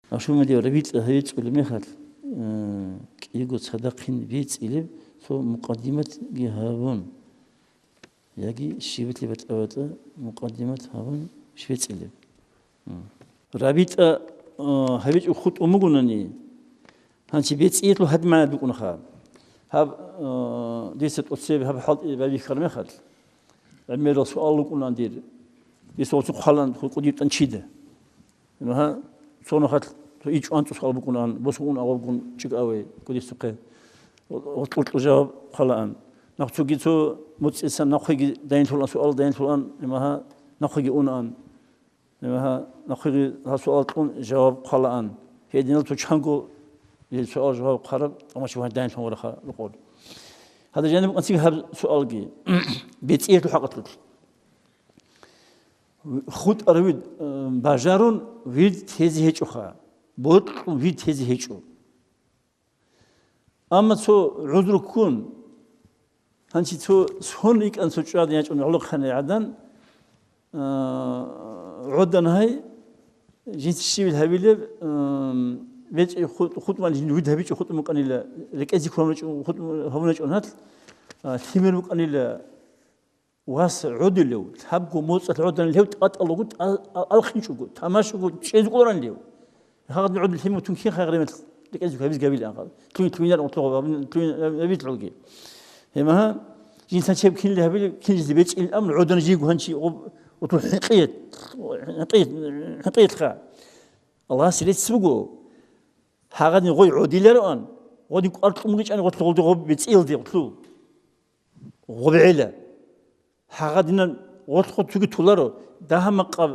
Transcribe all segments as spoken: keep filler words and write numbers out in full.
Ашумадев рабитӀа гьабицӀулеб мехалъ, э, кӀиго цадахъин бецӀилеб цо мукъаддиматги гьабун, яги щибилъи батӀа-батӀа мукъаддимат гьабун щвецӀилеб. М. РабитӀа, э, гьабичӀо хутӀун бугонани, гьанчи бецӀиялъул гьадин магӀна букӀунаха. Гьаб, э, дица тӀоцебе гьаб хӀалтӀи байбихьараб мехалъ, гӀемерал суал рукӀунаан дир. Дица оцу хъвалаан хӀукъу диртӀан чида. Гьа, цо нухалъ цо ичӀван цӀусал букӀунаан, босун авабгун чӀикӀаве кӀудисухъе. Гьоркьор-кьо жаваб хъвалаан. Нахъ цоги цо муцӀисан нахъеги дайинлъулаан, суал дайинлъулаан, гьа, нахъеги унаан. Гьа, нахъеги гьа суал кьун жаваб хъвалаан. Гьединал цо чанго гьел суал-жаваб хъвараб тӀамачи ван дайинлъун вараха рукъор. Гьадин жаниб къанцӀиги гьаб суалги. БецӀиялъул хӀакъалъулъ. ХутӀарав вирд, э, бажарун вирд тезе гьечӀоха, бокьун вирд тезе гьечӀо. Амма цо гӀузру ккун, гьанчи цо сон рикӀкӀан цо чӀвадин ячӀун гӀолохъанай гӀадан, э, гӀодан гьай, жинца щибил гьабилеб, э, бечӀи хутӀ-, хутӀмал жин вирд гьабичӀо хутӀун букӀанила, рекӀезе ккун гьабичӀо хутӀ-, гьабуначӀун гьалъ, э, лъимер букӀанила, Вас гӀодилев, лъабго моцӀалъ гӀоданилев тӀатӀалаго тӀа-, а-, алхинчӀого, тамашаго чӀезукӀуларанилев. Гьагъадин гӀодил лъимутун кин хайгъремел рекӀелъе гьабиз габил анхъал. Лъугьин-лъугьинар унтлугъ гьабин, лъугьин гьабитлъулги. Гьеб магьа, жинсан чеб кинлъи гьабилеб, кинлъизе бечӀил амру гӀодан жийго гьанчи гъоб-, гъотлъул хӀинкъият, хӀинкъият, хӀинкъиятха. Аллагьас рецц буго. Гьагъадин гъой гӀодилароан, гъодин кӀвар кьун гьечӀани гъотлъ гъолди гъоб бецӀиялде гъотлъул. ГъобгӀела. Гьагъадинан гъоркьо цоги толаро, дагьа-макъаб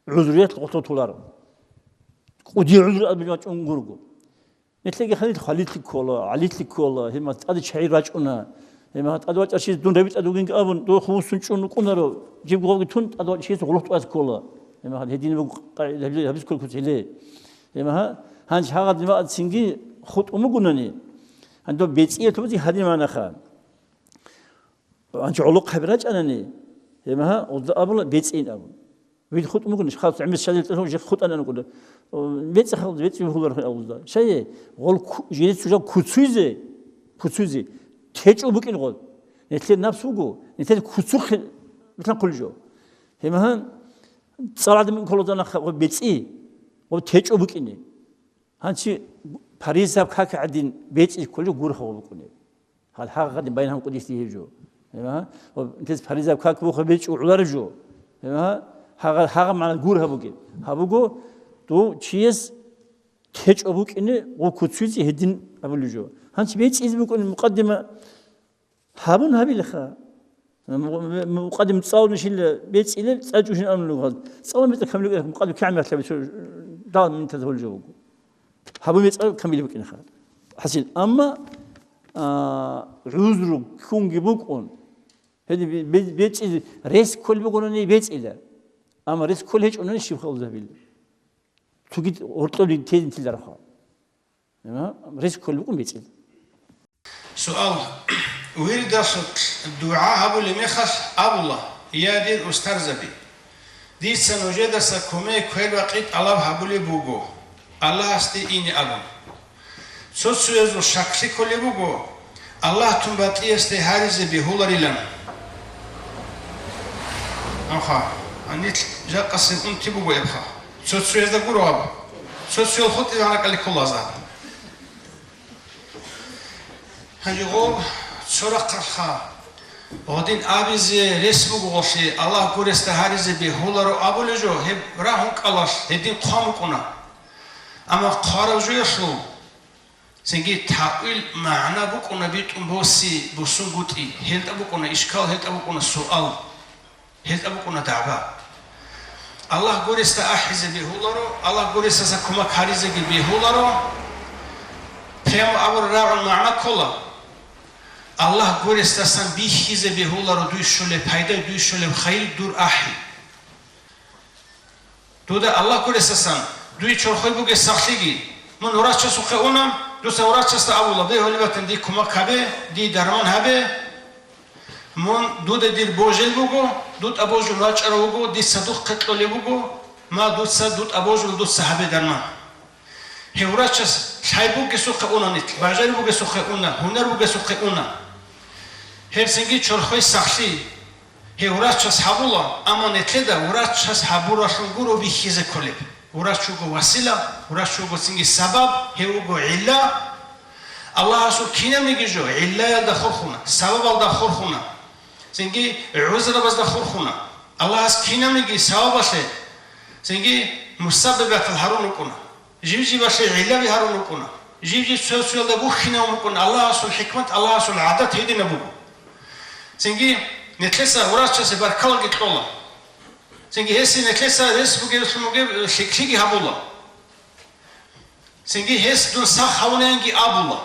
гӀузруялъ гъоркьо толаро. КӀудияв гӀузру абилеб бачӀун гурого. Нилъеги хадил хвалилъи ккола, гӀалилъи ккола, гьеб мас тӀаде чагӀи рачӀуна. Гьеб мас тӀаде вачӀарщи дун рабитӀа дугинги абун, дов хумусун чӀун рукӀунаро, жиб гъовги тун тӀаде вачӀарщи гъулухъ тӀваз ккола. Гьеб мас гьедин буго къагӀида гьабиз кколеб куц гьеле. Гьеб мас гьанж гьагъадин вацинги хутӀун бугунани, гьанив бецӀиялъубазе гьадин манаха. Анчи гӀолохъаби рачӀанани, гьеб магьа, гъузда абула, бецӀин абун. Вил хутӀун бугони, халкъ гӀемер щадил тӀасан жих хутӀанан кӀуда. О, бецӀи халкъ, бецӀи бихьулар хин абузда. Шайе, гъол ку-, жинец жужа куцуйзе, куцуйзе, течӀо букӀин гъол. Нилъер напс буго, нилъер куцухъе битӀан хъулжо. Гьеб магьа, цӀар гӀадамил кколазда нахъа гъол бецӀи, гъол течӀо букӀине. Гьанчи паризаб как гӀадин бецӀи кколев гурхъав букӀунев. Гьал гьагъадин байнагьан кӀудиси гьев жо. Гьема? Ва нилъеца паризаб как буха бечӀо гӀоларев жо. Гьема? Гьагъа-, гьагъа магӀна гурхӀа бугеб. Гьаб буго, дов чияс течӀо букӀине гъо куцуйзе гьедин абулев жо. Гьанчи бецӀизе букӀуни мукъаддима гьабун гьабилаха. Мукъадим цӀалун щила бецӀила, цӀа чӀужин амлугъал. ЦӀалун бецӀа камилугӀ мукъадим кигӀан мехалъ бецо, дагь минтаз гьолжо буго. Гьабун бецӀа камил букӀинаха. ХӀасил, амма, а, гӀузру ккунги букӀун. Гьеди бе-, бе-, бецӀи рес кколеб бугони бецӀила. Амма рес кколеб гьечӀони щиб халзабил. Цоги гьоркьоб тезин тиларха. Гьа, рес кколеб букӀун бецӀил. Суал. Вирдалъулъ дугӀа гьабулеб мехалъ абула: «Я, дир устарзаби, дица нужедаса кумек, квербакъи тӀалаб гьабулеб буго, Аллагьасде ине», – абун. Цо-цоязул щаклъи кколеб буго, Аллагь тун батӀиясде гьаризе бегьуларилан. Аха, гьанилъ жакъасеб унти буго эбха. Цо-цоязда гуро гьаб. Цо-цоял хутӀи гьанакӀали кколазда. Гьанже гъоб цо рахъалха. Гъодин абизе рес буго гъолъи, Аллагь гуресда гьаризе бегьуларо абулеб жо, гьеб рагьун кӀалалъ гьедин хъван букӀуна. Амма хъвараб жоялъул цинги таъвил магӀна букӀуна битӀун боси бусунгутӀи, гьелда букӀуна ишкал, гьелда букӀуна суал. ГьелтӀа букӀуна дагӀба. Аллагь гуресда ахӀизе бегьуларо, Аллагь гуресдаса кумек гьаризеги бегьуларо. Прямо абура рагӀун магӀна ккола. Аллагь гуресдасан бихьизе бегьуларо дуй щолеб пайда, дуй щолеб хайир, дур ахӀи. Дуда Аллагь гуресдасан дуй чорхой бугес сахлъиги. Мун врачасухъе уна, дуца врачасда абула, бегьулеб батани, дие кумек гьабе, дие дарман гьабе. Мун дуда дир божел буго, дутӀа божул вачӀарав вуго, дица духъе кьолеб буго, ма дуца дутӀа божул дуца гьабе дарман. Гьев врачас лъай бугесухъе уна нилъ, бажари бугесухъе уна, гьунар бугесухъе уна. Гьеб цинги чорхой сахлъи. Гьев врачас гьабула, амма нилъеда врачас гьабуралъун гуро бихьизе кколеб. Врач вуго васила, врач вуго цинги сабаб, гьев вуго гӀилла. Аллагьасул кинабниги жо гӀиллаялда хурхуна, сабабалда хурхуна, цинги гӀузрабазда хурхуна. Аллагьас кинабниги сабабалъе, цинги мусаббабатал гьарун рукӀуна. Жив-живалъе гӀиллаби гьарун рукӀуна. Жив-жив цо-цоялда бухьинавун букӀун Аллагьасул хӀикмат, Аллагьасул гӀадат гьединаб буго. Цинги нилъеца врачасе баркалаги кьола. Цинги гьесие нилъеца рес бугеблъун бугеб лъикӀлъиги гьабула. Цинги гьес дун сах гьавунаянги абула.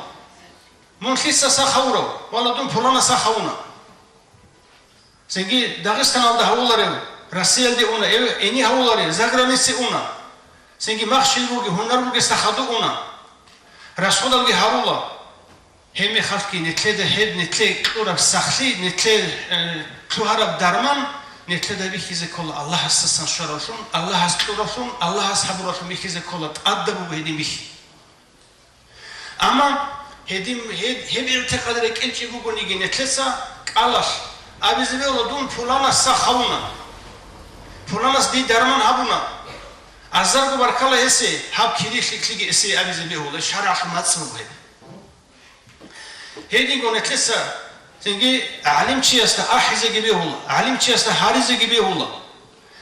Мун лъица сах гьавурав? Вала, дун пулана сах гьавуна. Цинги Дагъистаналда гьавуларев, Россиялде уна, эв-, эни гьавуларев, загранице уна. Цинги махщел буги, гьунар бугесда хадув уна. Расходалги гьарула. Гьеб мехалъги нилъеда гьеб нилъее кьураб сахлъи, нилъее, э, лъугьараб дарман нилъеда бихьизе ккола Аллагьасдасан щваравлъун, Аллагьас кьуравлъун, Аллагьас гьабуравлъун бихьизе ккола, тӀадаб буго гьедин бихьи. Амма гьедин, гьеб, гьеб игӀтикъад рекӀелчӀеб бугониги нилъеца кӀалалъ, абизе бегьула, дун пуланас сах гьавуна, пуланас дие дарман гьабуна, азарго баркала гьесие, гьаб кири лъикӀлъиги эсие абизе бегьула, шаргӀалъул мацӀ буго гьеб. Гьединго нилъеца цинги гӀалимчиясда ахӀизеги бегьула, гӀалимчиясда гьаризеги бегьула.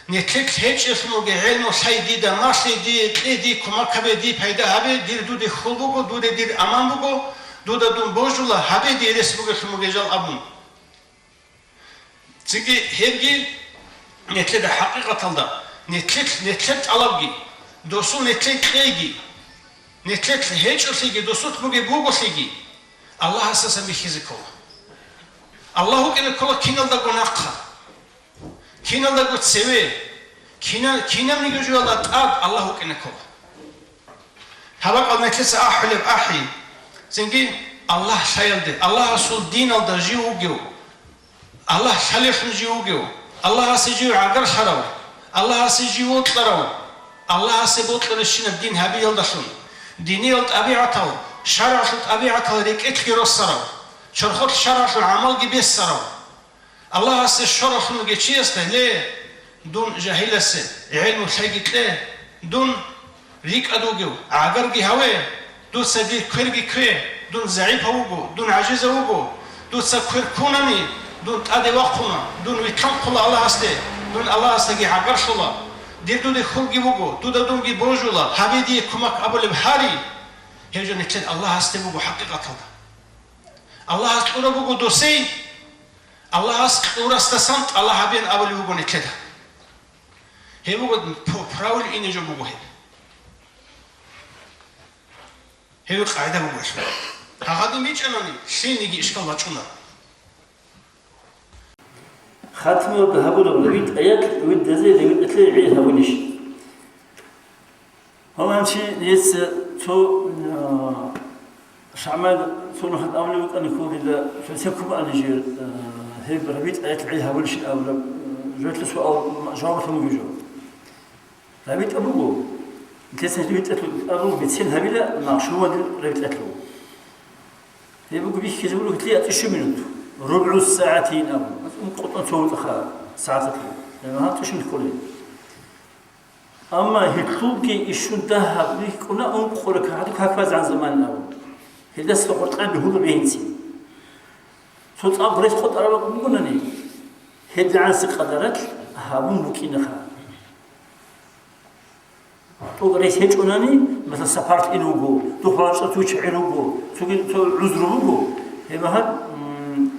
Нилъелъ гьечӀелъун бугеб гӀелму лъай дида, малъе дие, кье дие, кумак гьабе, дие пайда гьабе, дир дуде хьул буго, дуде дир аман буго, дуда дун божула, гьабе дие рес бугелъун бугеб жал абун. Цинги гьебги нилъеда хӀакъикъаталда, нилъелъ, нилъер тӀалабги, досул нилъее кьейги, нилъелъ гьечӀолъиги, досулъ бугеб буголъиги, Аллагьасдасан бихьизе ккола. Аллагь вукӀине ккола киналдаго нахъа. Киналдаго цеве, кина-, кинабниги жоялда тӀад Аллагь вукӀине ккола. Гьаб бакӀал нилъеца ахӀулеб ахӀи, цинги Аллагь лъаялде, Аллагьасул диналда жив вугев, Аллагь лъалевлъун жив вугев, Аллагьасе жив гӀагарлъарав, Аллагьасе жив вокьарав, Аллагьасе бокьаращинаб дин гьабиялдалъун, диниял тӀабигӀатал, шаргӀалъул тӀабигӀатал рекӀелъги росарав, чорхолъ шаргӀалъул гӀамалги бесарав, Аллагьасе щваравлъун вугев чиясда: «Ле, дун жагьиласе гӀелму лъайги кье, дун рикӀкӀад вугев, гӀагарги гьаве, дуца дир кверги ккве, дун загӀипав вуго, дун гӀажизав вуго, дуца квер ккунани, дун тӀаде вахъуна, дун вилълъанхъула Аллагьасде, дун Аллагьасдаги гӀагарлъула, дир дуде хьулги буго, дуда дунги божула, гьабе дие кумак», — абулеб гьари, гьеб жо нилъер Аллагьасде буго хӀакъикъаталда. Аллагьас кьураб буго досей, Аллагьас кьурасдасан тӀалаб гьабеян абулеб буго нилъеда. Гьеб буго п-, правил ине жо буго гьеб. Гьеб къагӀида буго гьелъул. Гьагъадин бичӀанани, лъилниги ишкал бачӀуна. Хатмиялда гьабураб рабитӀаялъ вирдазе рабитӀалъе гӀел гьабунищ? Гьаланчи нижеца цо, а, шагьман цо нухалъ абулеб букӀана хьул дида, цо цеккун букӀана жер, а, гьеб рабитӀаялъ гӀел гьабулищин абураб, а, жоялъул суал ма-, жаваб гьабун бугеб жо. РабитӀа буго. Нилъеца рабитӀалъул абун бицен гьабила, махщугьунал рабитӀалъул. Гьеб буго бихьизе буго гьелъие цӀищу минут. РубгӀу сагӀатин абун. УнкъотӀун цо вукӀаха сагӀаталъул. Гьеб гьанцӀищун кколеб. Амма гьелъулги ишшун дагьаб рихьуна ункъо ракагӀат какбазегӀан заман абун. Гьелдаса къоркьа бегьула бегьинцин. Цо цӀакъ рес къотӀараб бугонани, гьедигӀанси къадаралъ гьабун букӀинаха. ТӀокӀ рес гьечӀонани, масала, сапарлъун вуго, духъ балагьичӀеб цо чагӀи руго, цоги цо гӀузру буго, гьеб гьаб, м,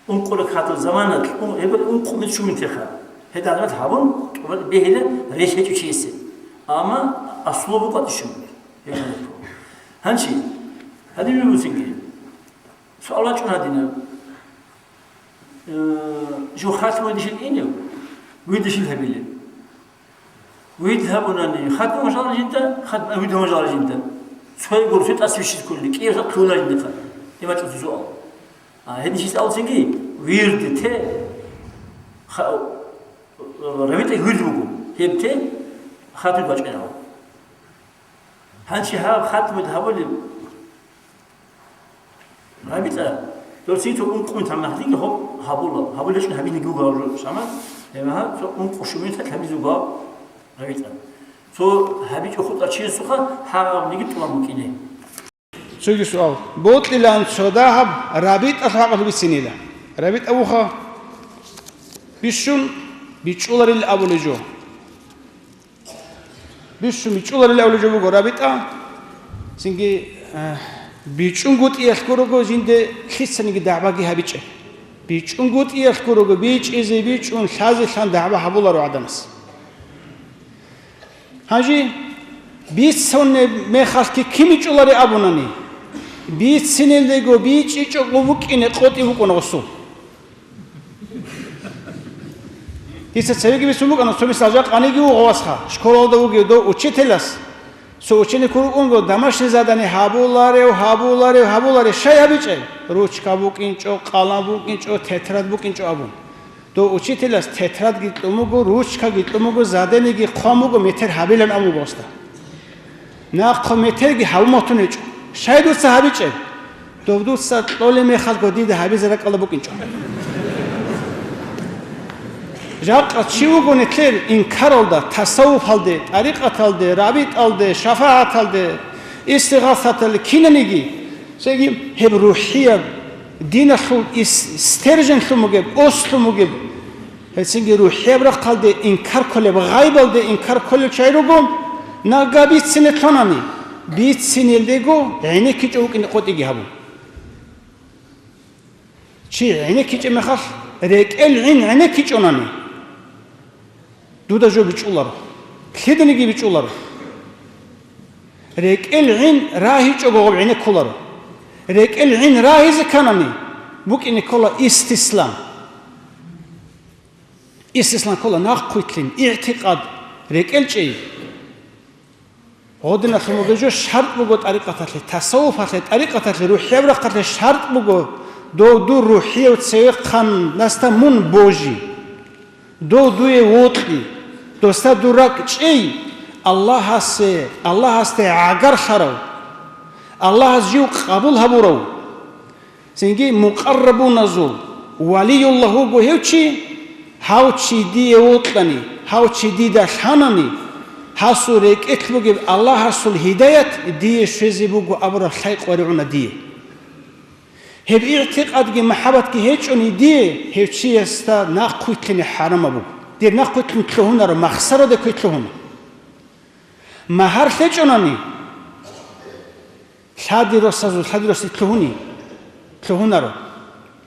ункъо ракагӀатал заманалъ, ун-, гьеб ункъо мит шуминтеха. ГьедигӀанат гьабун, тӀубал бегьила рес гьечӀев чиясе. Амма аслу букӀа тӀишун. Гьанчи, гьадин вугевцинги. Суал вачӀун гьадинаб. Э, жо хатму дишин инев, вирдишин гьабилеб. Вирд гьабунани, хатму гьажал жинда, хатму вирд гьажал жинда. Цой гур, цой тӀас вищит кколли, кӀияб жал ккола жинда. ИмачӀун суал. А, гьедин чис алцинги, вирд те, ха-, рабитӀа вирд буго. Гьеб те, хатму бачӀинав. Гьанчи гьаб хатму гьабулеб. РабитӀа, дол цинцо ункъун тамахлъиги гьоб гьабула. ГьабулечӀун гьабиниги вуго гьаб жо шаман. Гьебмагьа цо ункъо шумин лъабизе вуго гьаб РабитӀа. Цо гьабичӀо хутӀа чиясухъа гьаб ниги тӀулан букӀине. Цоги суал. Бокьилан цо дагьаб РабитӀалъ гьакъалъ бицинила. РабитӀа вуха бищун бичӀчӀуларил абулей жо. Бищун бичӀчӀуларил абулей жо буго РабитӀа. Цинги, э, бичӀчӀунгутӀиялъ гурого жинде лъицаниги дагӀбаги гьабичӀеб. БичӀчӀунгутӀиялъ гурого бичӀчӀизе, бичӀчӀун лъазелъан дагӀба гьабуларо гӀадамас. Гьанже бицунеб мехалъги кин бичӀчӀулари абунани, бицинелдего бичӀчӀичӀого букӀине къотӀи букӀуна гъосул. Дица цевеги бицун букӀана, цо мисал, жакъаниги вуго васха, школалда вугев дов учителас, цо ученикул рукӀунго домашний задание гьабуларев, гьабуларев, гьабуларев, щай гьабичӀел? Ручка букӀинчӀо, къалам букӀинчӀо, тетрад букӀинчӀо абун. Дов учителас тетрадги кьун буго, ручкаги кьун буго, заданиеги хъван буго, метер гьабилан абун буго гъосда. Нахъа метерги гьабун батун гьечӀо. Щай дуца гьабичӀеб? Дов дуца кьолеб мехалго дида гьабизе ракӀалда букӀинчӀо. Жакъа чи вуго нилъер инкаралда, тасаввуфалде, тӀарикъаталде, рабитӀалде, шафагӀаталде, истигъасаталде кинаниги, цоги гьеб рухӀияб, диналъул ис-, стерженлъун бугеб, ослъун бугеб, гьецинги рухӀияб рахъалде инкар кколеб, гъайбалде инкар кколел чагӀи руго, нагагь бицине лъонани, бицинелдего гӀенеккичӀо вукӀине къотӀиги гьабун. Чи гӀенеккичӀеб мехалъ, рекӀел гӀин гӀенеккичӀонани, дуда жо бичӀчӀуларо, лъиданиги бичӀчӀуларо. РекӀел гӀин рагьичӀого гъоб гӀенеккуларо. РекӀел гӀин рагьизе кканани, букӀине ккола истислам. Истислам ккола нахъвилълъин, игӀтикъад, рекӀел чӀей. Гъодиналъун бугеб жо шартӀ буго тӀарикъаталъе, тасаввуфалъе, тӀарикъаталъе, рухӀияб рахъалъе шартӀ буго, дов дур рухӀияв цевехъанасда мун божи. Дов дуе вокьи, досда дур ракӀ чӀей, Аллагьасе, Аллагьасде гӀагарлъарав, Аллагьас жив къабул гьабурав, цинги мукъаррабуназул валиюллагь вуго гьев чи, гьав чи дие вокьани, гьав чи дида лъанани, гьасул рекӀелъ бугеб Аллагьасул гьидаят дие щвезе буго абураб лъай къваригӀуна дие. Гьеб игӀтикъадги махӀаббатги гьечӀони дие, гьев чиясда нахъвилълъине хӀарамаб буго. Дир нахъвилълъун лъугьунаро, махсараде квер лъугьуна. Магьар лъечӀонани, лъади росазул, лъади росде лъугьуни, лъугьунаро,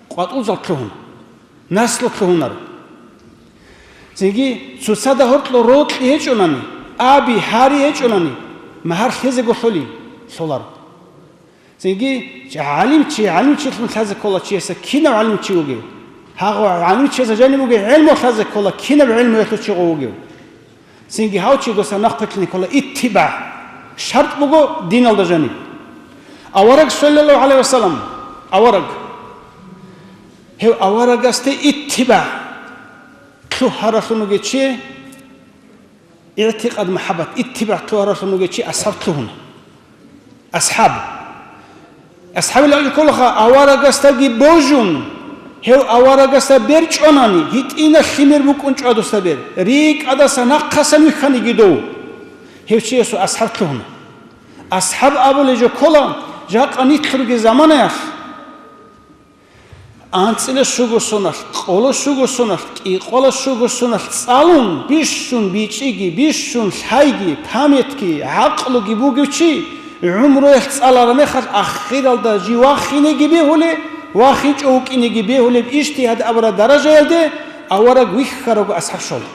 къватӀузал лъугьуна, наслу лъугьунаро. Цинги цоцазда гьоркьо рокьи гьечӀонани, аби, гьари гьечӀонани, магьар лъезего лъолин, лъоларо. Цинги гӀалимчи, гӀалимчилъун лъазе ккола чиясда кинав гӀалимчи вугев. Гьагъав гӀалимчиясда жаниб бугеб гӀелму лъазе ккола кинаб гӀелмуялъул чи гъов вугев. Цинги гьав чиясда нахъвилълъине ккола иттибагӀ. ШартӀ буго диналда жаниб. Авараг, саллаллагьу гӀалайгьи вассалам, авараг. Гьев аварагасде иттибагӀ лъугьаралъун вугев чи, игӀтикъад, махӀаббат, иттибагӀ лъугьаралъун вугев чи асхӀаб лъугьуна. АсхӀаб. АсхӀабил абулеб кколаха, аварагасдаги божун, гьев аварагасда бер чӀванани, гьитӀинаб лъимер букӀун чӀвадусда бер, рикӀкӀадаса нахъасан вихьаниги дов, гьев чиясул асхӀаб лъугьуна. АсхӀаб абулей жо ккола, жакъа нилъ ругел заманаялъ, анцӀила щуго соналъ, къоло щуго соналъ, кӀикъола щуго соналъ цӀалун, бищун бичӀчӀиги, бищун лъайги, памятги, гӀакълуги бугев чи, гӀумруялъ цӀалараб мехалъ ахиралда жив вахинеги бегьулеб, вахинчӀо вукӀинеги бегьулеб ижтигьад абураб даражаялде авараг вихьарабго асхӀаб щола.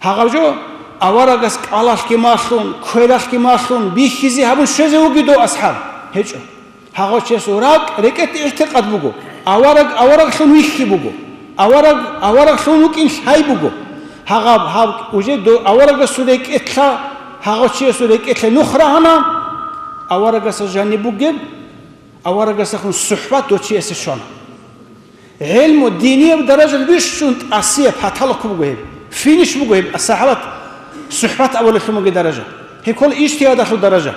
Гьагъаб жо аварагас кӀалалъги малъун, квералъги малъун бихьизе гьабун щвезе вугев дов асхӀаб? ГьечӀо. Гьагъав чиясул ракӀ, рекӀелъ игӀтикъад буго. Авараг авараглъун вихьи буго. Авараг авараглъун вукӀин лъай буго. Гьагъаб гьаб уже дов аварагасул рекӀелъа, гьагъав чиясул рекӀелъе нух рагьана, аварагасда жаниб бугеб, аварагасдехун сухӀбат дов чиясе щвана. ГӀелму динияб даражаялъ бищун тӀасияб, паталакку буго гьеб, финиш буго гьеб, асхӀабат. СухӀбат абулелъун бугеб даража. Гьеб ккола ижтигьадалъул даража.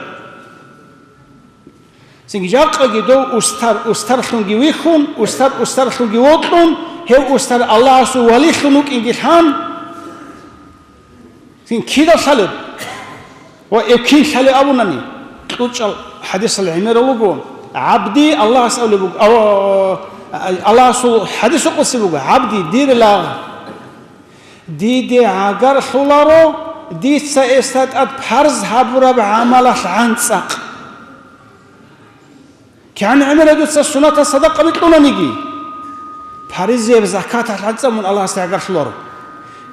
Цинги жакъаги дов устар устарлъунги вихьун, устар устарлъунги вокьун, гьев устар Аллагьасул валилъун вукӀинги лъан, цин кидал лъалеб? Ва гьев кин лъалеб абунани, кьучӀал хӀадисал гӀемерал руго, гӀабди Аллагьас абулеб буго, ав-, Аллагьасул хӀадисул къудси буго, гӀабди, дир лагъ, диде гӀагарлъуларо дица гьесда тӀад парз гьабураб гӀамалалъ гӀанцӀахъ. КигӀан гӀемераб дуца сунатал садакъаби кьунаниги, паризияб закаталъ гӀанцӀа мун Аллагьасде гӀагарлъуларо.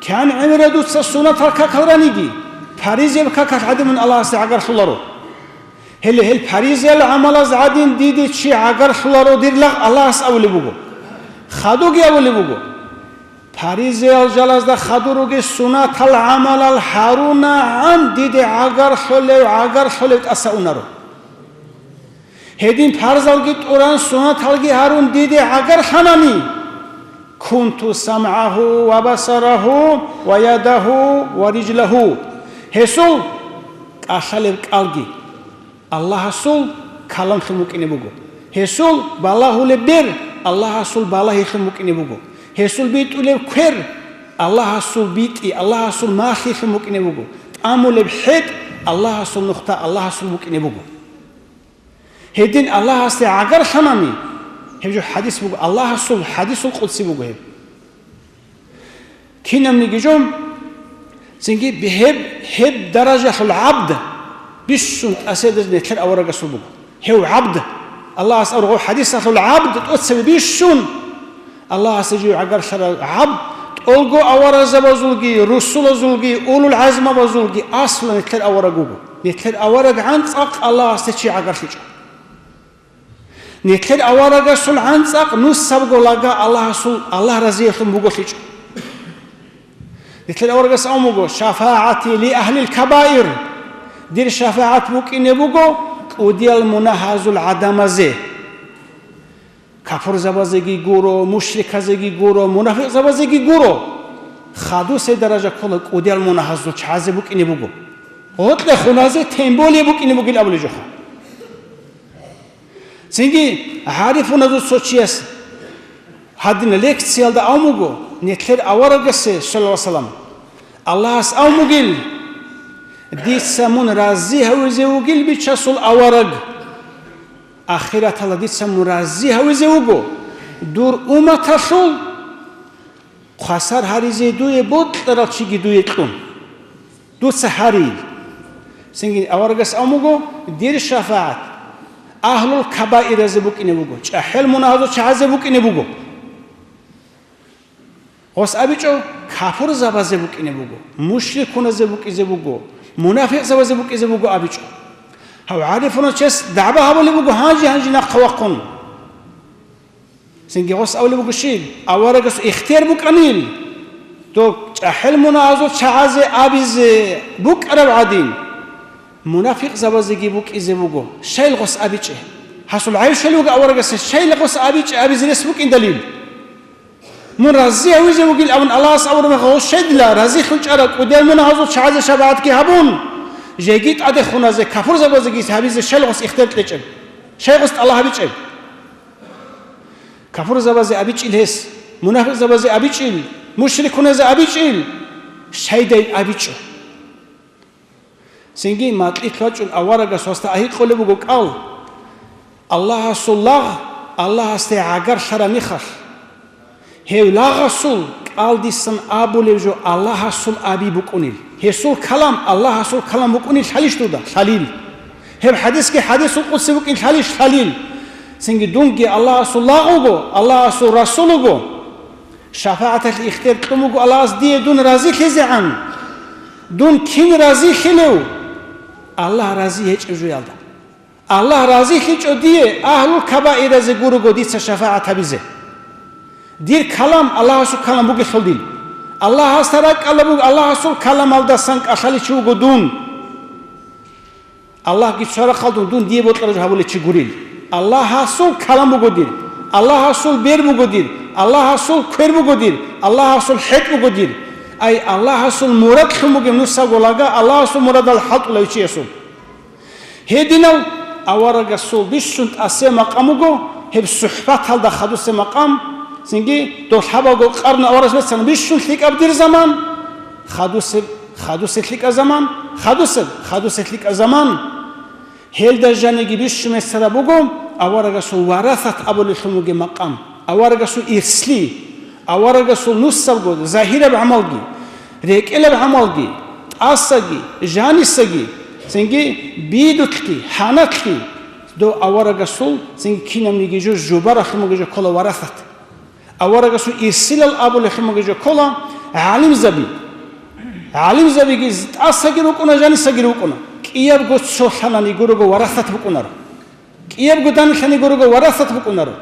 КигӀан гӀемераб дуца сунатал какал раниги, паризияб какалъ гӀадин мун Аллагьасде гӀагарлъуларо. Гьеле гьел паризиял гӀамалаз гӀадин диде чи гӀагарлъуларо, дир лагъ, Аллагьас абулеб буго. Хадуги абулеб буго. Паризиял жалазда хадур ругел сунатал гӀамалал гьарунагӀан диде гӀагарлъулев, гӀагарлъулев тӀаса унаро. Гьедин парзалги тӀуран, сунаталги гьарун диде гӀагарлъанани, кунту самгӀагьу ва басарагьу ва ядагьу ва рижлагьу, гьесул кӀалъалеб кӀалги Аллагьасул каламлъун букӀине буго. Гьесул балагьулеб бер Аллагьасул балагьилъун букӀине буго. Гьесул битӀулеб квер Аллагьасул битӀи, Аллагьасул малъилъун букӀине буго. ТӀамулеб хӀетӀ Аллагьасул нухда Аллагьасул букӀине буго. Гьедин Аллагьасде гӀагарлъанани, гьеб жо хӀадис буго, Аллагьасул хӀадисул къудси буго гьеб. Кинабниги жо, цинги гьеб, гьеб даражалъул гӀабд бищун тӀасияб даражаялда нилъер аварагасул буго. Гьев гӀабд, Аллагьас аварагасул хӀадисалъул гӀабд тӀоцебе бищун, Аллагьасде жив гӀагарлъарав гӀабд, тӀолго аварагзабазулги, русулазулги, улул-гӀазмабазулги аслан нилъер авараг вуго. Нилъер авараг гӀанцӀахъ Аллагьасде чи гӀагарлъичӀо. Нилъер аварагасул гӀанцӀахъ нусабго лага Аллагьасул, Аллагь разиялъун буголъичӀо. Нилъер аварагас абун буго: «ШафагӀати ли агьлил кабаир», дир шафагӀат букӀине буго кӀудиял мунагьазул гӀадамазе. Капурзабазеги гуро, мушриказеги гуро, мунафикъзабазеги гуро. Хадусеб даража ккола кӀудиял мунагьазул чагӀазе букӀине буго. Гъоркье хуназе тем более букӀине бугил абулеб жоха. Цинги гӀарифуназул цо чияс гьадин лекциялда абун буго, нилъер аварагасе, саллаллагьу гӀалайгьи вассалам, Аллагьас абун бугил: «Дица мун рази гьавизе вугил, бичасул авараг. Ахираталда дица мун рази гьавизе вуго дур умматалъул хвасар гьаризе дуе бокьарал чиги дуе кьун». Дуца гьарил. Цинги аварагас абун буго, дир шафагӀат агьлул кабаиразе букӀине буго, чӀахӀел мунагьазул чагӀазе букӀине буго. Гъос абичӀо, капурзабазе букӀине буго, мушрикуназе букӀизе буго, мунафикъзабазе букӀизе буго абичӀо. Гьав гӀарифуна чес дагӀба гьабулеб буго гьанже-гьанже нахъа вахъун. Цинги гъос абулеб буго щиб, аварагас ихтияр букӀанил, доб чӀахӀел мунагьазул чагӀазе абизе букӀараб гӀадин, мунафикъзабазеги букӀизе буго, щайил гъос абичӀеб. Гьасул гӀайшали вуго аварагасе, щайил гъос абичӀеб абизе рес букӀиндалил. Мун рази гьавизе вугил абун Аллагьас абураб мехалъ, гъос щайдила разилъун чӀараб кӀудиял мунагьазул чагӀазе шафагӀатги гьабун, жеги тӀаде хуназе, капурзабазеги гьабизе щайил гъос ихтияр кьечӀеб, щай гъос тӀалаб гьабичӀеб. Капурзабазе абичӀил гьес, мунафикъзабазе абичӀил, мушрикуназе абичӀил, щайдайин абичӀо. Цинги макьилъ вачӀун аварагас гьасда гьикъулеб буго кӀал: Аллагьасул лагъ Аллагьасде гӀагарлъараб мехалъ, гьев лагъасул кӀалдисан абулеб жо Аллагьасул аби букӀунел, гьесул калам Аллагьасул калам букӀунел лъалищ дуда? Лъалил. Гьеб хӀадисги хӀадисул къудси букӀин лъалищ? Лъалил. Цинги дунги Аллагьасул лагъ вуго, Аллагьасул расул вуго. ШафагӀаталъе ихтияр кьун буго Аллагьас дие дун разилъизегӀан. Дун кин разилъилев? Аллагь рази гьечӀеб жоялда. Аллагь разилъичӀо дие, агьлул кабаиразе гурого дица шафагӀат гьабизе. Дир калам Аллагьасул калам бугелъул дил. Аллагьасда ракӀалда буго, Аллагьасул каламалдасан кӀалъалев чи вуго дун. Аллагьги цо рахъалдун дун дие бокьараб жо гьабулев чи гурил. Аллагьасул калам буго дир, Аллагьасул бер буго дир, Аллагьасул квер буго дир, Аллагьасул хӀетӀ буго дир. Ай, Аллагьасул мурадлъун бугеб нусаго лага, Аллагьасул мурадал хӀалтӀулев чиясул. Гьединав аварагасул бищун тӀасияб макъам буго, гьеб сухӀбаталда хадусеб макъам, цинги дов лъабаго къарну аварагас бицана бищун лъикӀаб дир заман, хадусеб, хадусеб лъикӀаб заман, хадусеб, хадусеб лъикӀаб заман. Гьелда жаниги бищун месара буго аварагасул варасат абулеллъун бугеб макъам, аварагасул ирсли, аварагасул нусабго загьираб гӀамалги, рекӀелаб гӀамалги, тӀасаги, жанисаги, цинги бидулъги, хӀаналъги, дов аварагасул цинги кинабниги жо жубаралъун бугеб жо ккола варасат. Аварагасул ирсилал абулеллъун бугеб жо ккола гӀалимзаби. ГӀалимзабиги тӀасаги рукӀуна, жанисаги рукӀуна. КӀиябго цолъанани гурого варасат букӀунаро. КӀиябго данилъани гурого варасат букӀунаро.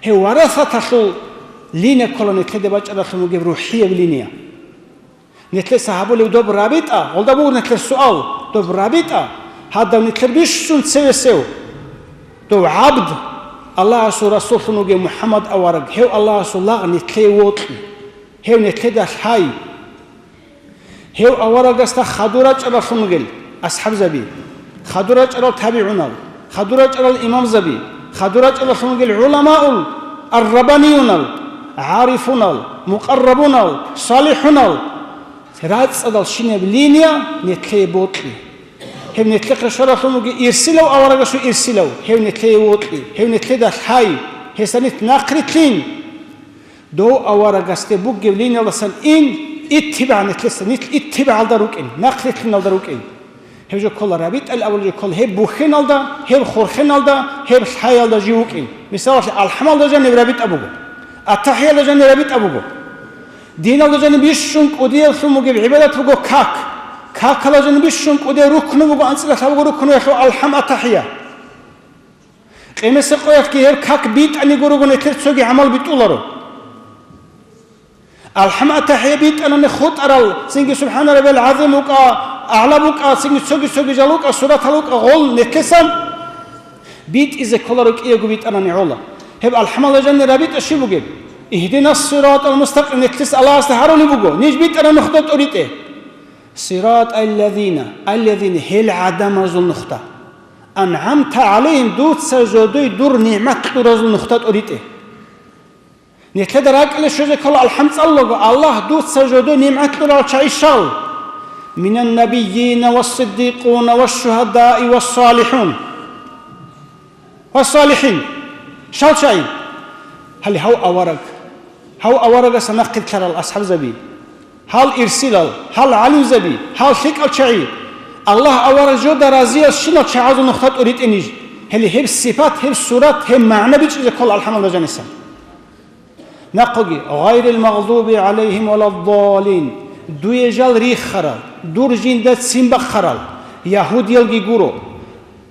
Гьев варасаталъул линия ккола нилъеда бачӀаралъун бугеб рухӀияб линия. Нилъеца гьабулеб доб рабитӀа, гъолда буго нилъер суал, доб рабитӀа, гьадав нилъер бищун цевесев, дов гӀабд, Аллагьасул расуллъун вугев МухӀаммад авараг, гьев Аллагьасул лагъ нилъее вокьи, гьев нилъеда лъай. Гьев аварагасда хадур рачӀаралъун ругел асхӀабзаби, хадур рачӀарал табигӀунал, хадур рачӀарал имамзаби, хадур рачӀаралъун ругел гӀуламаул аррабаниюнал, гӀарифунал, мукъаррабунал, салихӀунал, рацӀцӀадал щинаб линия нилъее бокьи. Гьев нилъехъе щваралъун вугев ирсилав аварагасул ирсилав, гьев нилъее вокьи, гьев нилъеда лъай, гьесда нилъ нахърилълъин. Дов аварагасде бугев линиялдасан ин, иттибагӀ нилъеца, нилъ иттибагӀалда рукӀин, нахърилълъиналда рукӀин. Гьев жо ккола рабитӀал абулеб жо ккола гьеб бухьиналда, гьеб хурхиналда, гьеб лъаялда жив вукӀин. Мисалалъе, алхӀамалда жаниб рабитӀа буго, атахӀиялда жаниб рабитӀа буго. Диналда жаниб бищун кӀудиялъун бугеб гӀибадат буго как. Какалда жаниб бищун кӀудияб рукну буго, анцӀила лъабго рукнуялъул алхӀам, атахӀия. Къемесеб къоялъги гьеб как битӀани гурого нилъер цоги гӀамал битӀуларо. АлхӀам, АтахӀия битӀанани хутӀарал, цинги СубхӀана раббиял гӀазим вукӀа, агӀла букӀа, цинги цоги-цоги жал вукӀа, суратал вукӀа, гъол нилъесан битӀизе кколаро кӀиего битӀанани гӀола. Гьеб алхӀамалда жанир рабитӀа щиб бугеб? Игьдинас сиратал мустакъим нилъеца Аллагьасда гьарулеб буго, ниж битӀана нухда тӀоритӀе. Сиратал лазина, аллазина, гьел гӀадамазул нухда. АнгӀамта гӀалайгьим, дуца жодой дур нигӀмат кьуразул нухда тӀоритӀе. Нилъеда ракӀалде щвезе ккола алхӀам цӀалулаго, Аллагь, дуца жодой нигӀмат кьурал чагӀи щал: минан набийина ва сиддикъуна ва шугьадаи ва салихӀун. Ва салихӀин. Щал чагӀи? Гьале гьав авараг. Гьав аварагасда нахъе лъарал асхӀабзаби. Гьал ирсилал, гьал гӀалимзаби, гьал лъикӀал чагӀи. Аллагь авараг жода разиял щинал чагӀазул нухда тӀоритӀе ниж. Гьеле гьеб сипат, гьеб сурат, гьеб магӀна бичӀчӀизе ккола алхӀамалда жанисан. Нахъоги, гъайрил магъдуби гӀалайгьим валаддалин, дуе жал риххарал, дур жинда ццин бахъарал, ягьудиялги гуро,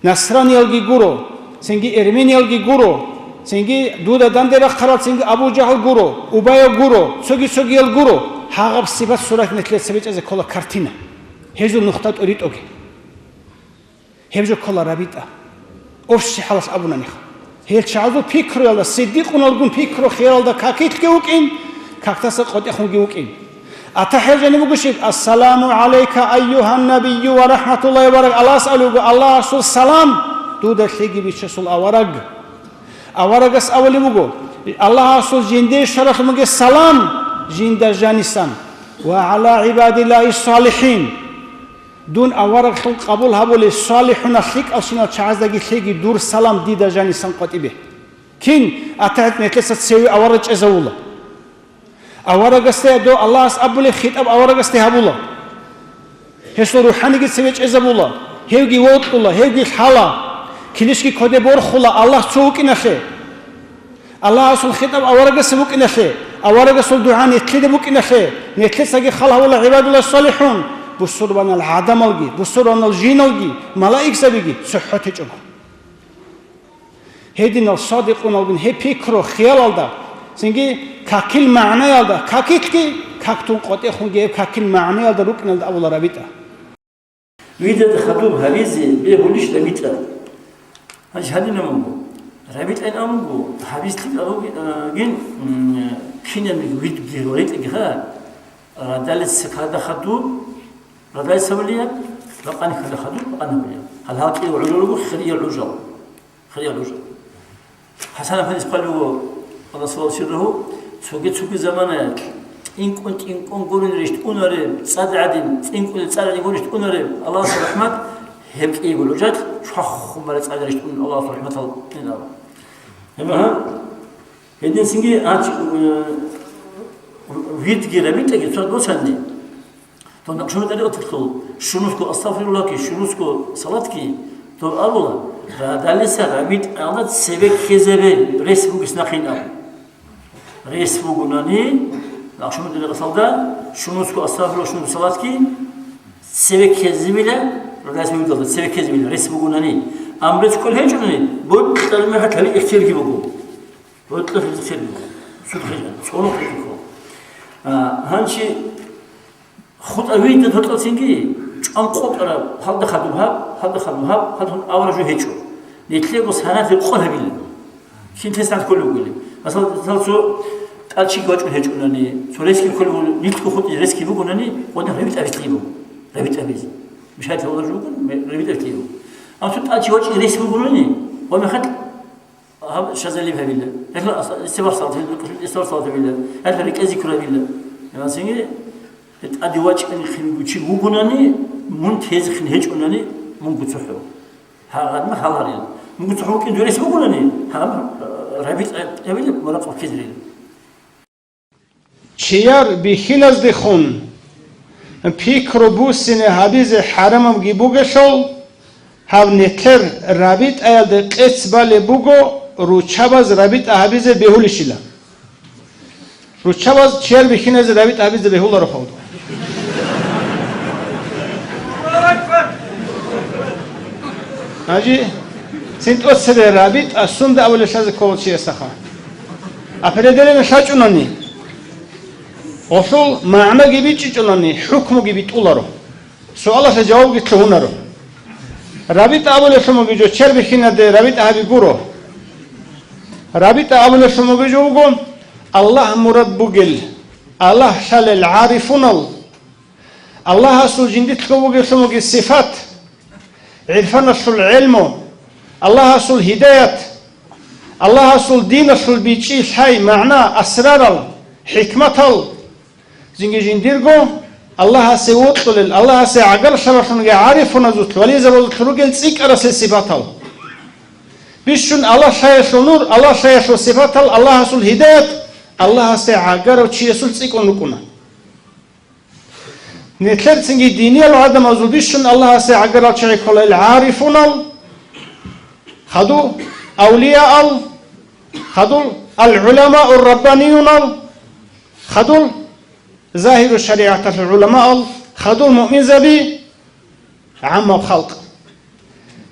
насраниялги гуро, цинги эрмениялги гуро, цинги дуда данде рахъарал цинги Абу Жагьл гуро, Убая гуро, цоги-цогиял гуро, гьагъаб сипат-сурат нилъеца бичӀчӀизе ккола картина. Гьезул нухда тӀоритӀоги. Гьеб жо ккола рабитӀа. Общий хӀалалъ абунаниха. Гьел чагӀазул пикруялда, сиддикъуналгун пикру-хиялалда какилъги вукӀин, кактаса къотӀехунги вукӀин. АтахӀиял жаниб буго щиб: «Ассаламу гӀалайка, айюгьан набийю ва рахӀматуллагьи ва барак-», Аллагьас абулеб буго: «Аллагьасул салам дуда лъеги бичасул авараг». Аварагас абулеб буго: «Аллагьасул жинде щваралъун бугеб салам жинда жанисан ва гӀала гӀибадиллагьи салихӀин». Дун авараглъун къабул гьабулей салихӀунал лъикӀалщинал чагӀаздаги лъеги дур салам дида жанисан къватӀибе. Кин АтахӀият нилъеца цеве авараг чӀезавула. Аварагасде до Аллагьас абулеб хитӀаб аварагасде гьабула. Гьесул рухӀаниги цеве чӀезабула, гьевги вокьула, гьевги лъала, килищги кодобе борхула Аллагь цо вукӀиналъе. Аллагьасул хитӀаб аварагасе букӀиналъе, аварагасул дугӀа нилъеда букӀиналъе, нилъецаги хал гьавула гӀибадуллагь салихӀун, бусурбанал гӀадамалги, бусурбанал жиналги, малаикзабиги цохӀо течӀого. Гьединал садикъуналгун гьеб пикру-хиялалда, цинги какил магӀнаялда, какилъги, как тун къотӀехунги гьеб какил магӀнаялда рукӀиналда абула рабитӀа. Видада хадуб гьабизе бегьулищ рабитӀа? Гьанже гьадинаб буго. РабитӀайин абун буго, гьабиз лъикӀаб бугин, м, кинабниги вирдги гьоритӀаги ха. Радалица ккарда хадуб, радалица гьабулеб, ракъани ккарда хадуб, ракъани гьабулеб. Гьал гьалкӀи гӀужал руго хириял гӀужал. Хириял гӀужал. ХӀасан афандис хъвалеб буго, Аллагь саллаллагьу гӀалайгьи ва саллам, цоги-цоги заманаялъ, тӀинкӀун-тӀинкӀун гурин рещтӀунареб, цӀад гӀадин, тӀинкӀулел цӀад гӀадин гурин рещтӀунареб Аллагьасул рахӀмат, гьеб кӀиго гӀужалъ чвахун бараб цӀад рещтӀун Аллагьасул рахӀматал инаб. Гьеб гьа, гьединцинги гьанч, э, вирдги рабитӀаги цо босанни, то Накъшбанди тӀарикъаталъул щунусго астагъфируллагьги, щунусго салатги, то абула, радалица рабитӀаялда цебе ккезабе рес бугес нахъин абу. Рес бугунани, Накъшбанди тӀарикъаталда щунусго астагъфируллагь, щунусго салатги цебе ккезабила, радалица вирдалда цебе ккезабила рес бугунани, амру цӀикӀкӀун гьечӀони, бокьараб мехалъ гьабизе ихтиярги буго. Бокьараб ихтияр буго. Суд хъижан, цӀолохъ хъижухъо. А, гьанчи ХутӀа витӀа токьоцинги, чӀван къотӀараб, гьалда хадуб гьаб, гьалда хадуб гьаб, гьадин авараг жо гьечӀо. Нилъего санат рекъон гьабилеб. Кин лъес нахъ кколев вугилеб. Масала, цо тӀад чиги вачӀун гьечӀунани, цо ресги кколев вугилев, нилъго хутӀи ресги бугунани, гъодин рабитӀа бицлъи буго. РабитӀа бизе. Мишайт гьавлажу бугун, ме-, рабитӀа бицлъи буго. Амма цо тӀад чи вачӀин рес бугунани, гъо мехалъ Гьаб шазалиб гьабила. Гьелъул ас-, истигъфар салат гьабила, истигъфар салат гьабила. Гьелъул рекӀел зикру гьабила. Гьанасинги тӀаде вачӀинехин чи вугунани, мун тезехин гьечӀунани, мун гуцухӀев. Гьагъадма гьаларил. Мун гуцухӀев вукӀин дурес вугунани, гьаб, э, рабитӀа гьабила ва ракъуб ккезарила. Чияр бихьиназдехун пикру буссине гьабизе хӀарамабги бугелъул, гьаб нилъер рабитӀаялде къец балеб буго руччабаз рабитӀа гьабизе бегьулищила. Руччабаз чияр бихьиназе рабитӀа гьабизе бегьуларо хавду. Гьанже цин тӀоцебе рабитӀа сунда абулеб лъазе ккола чиясдаха. Определение лъачӀунани, гъолъул магӀнаги бичӀчӀичӀунани, хӀукмуги битӀуларо. Суалалъе жавабги лъугьунаро. РабитӀа абулелъул мугижо чияр бихьинаде рабитӀа гьаби гуро. РабитӀа абулелъул мугижо вуго Аллагь мурад бугел, Аллагь лъалел гӀарифунал, Аллагьасул жиндилъго бугелъул муги сифат, гӀирфаналъул гӀелму, Аллагьасул гьидаят, Аллагьасул диналъул бичӀчӀи, лъай, магӀна, асрарал, хӀикматал, цинги жиндирго Аллагьасе вокьулел, Аллагьасе гӀагарлъаралъунги гӀарифуназулъ, вализабазулъ ругел цӀикӀкӀарасел сипатал. Бищун Аллагь лъаялъул нур, Аллагь лъаялъул сипатал, Аллагьасул гьидаят Аллагьасе гӀагарав чиясул цӀикӀкӀун рукӀуна. Нилъерцинги диниял гӀадамазул бищун Аллагьасе гӀагарал чагӀи ккола ил гӀарифунал, хадур авлияал, хадур ал-гӀуламаур-раббаниюнал, хадур загьиру шаригӀаталъул гӀуламаал, хадур муъминзаби, гӀаммаб халкъ.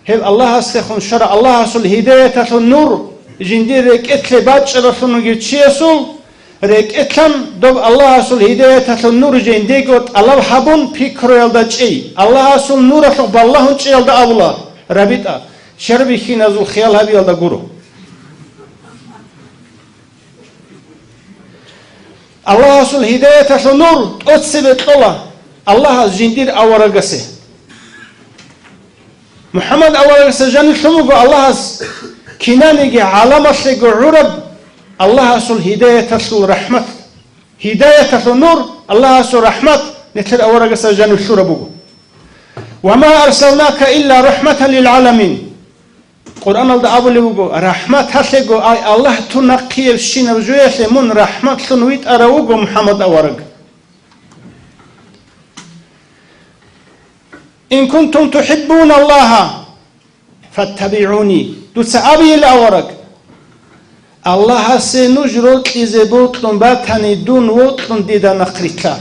Гьеб Аллагьасдехун щвараб, Аллагьасул гьидаяталъул нур жиндир рекӀелъе бачӀаралъун вугев чиясул рекӀелъан доб Аллагьасул гьидаяталъул нур жиндиего тӀалаб гьабун пикруялда чӀей, Аллагьасул нуралъухъ балагьун чӀеялда абула, рабитӀа, чияр бихьиназул хиял гьабиялда гуро. Аллагьасул гьидаяталъул нур тӀоцебе кьола Аллагьас жиндир аварагасе. МухӀаммад аварагасе жанив лъун вуго Аллагьас кинаниги гӀаламалъего гӀураб Аллагьасул гьидаяталъул рахӀмат. Гьидаяталъул нур, Аллагьасул рахӀмат нилъер аварагасда жанив лъураб буго. «Ва ма арсалнака илла рахӀматан лил гӀаламин». Къуръаналда абулеб буго, рахӀматалъего, ай Аллагь тун нахъиябщинаб жоялъе мун рахӀматлъун витӀарав вуго МухӀаммад авараг. «Ин кунтум тухӀиббуна Аллагьа, фаттабигӀуни». Дуца абейила авараг, Аллагьасе нуж рокьизе бокьун батани, дун вокьун дида нахърилълъа.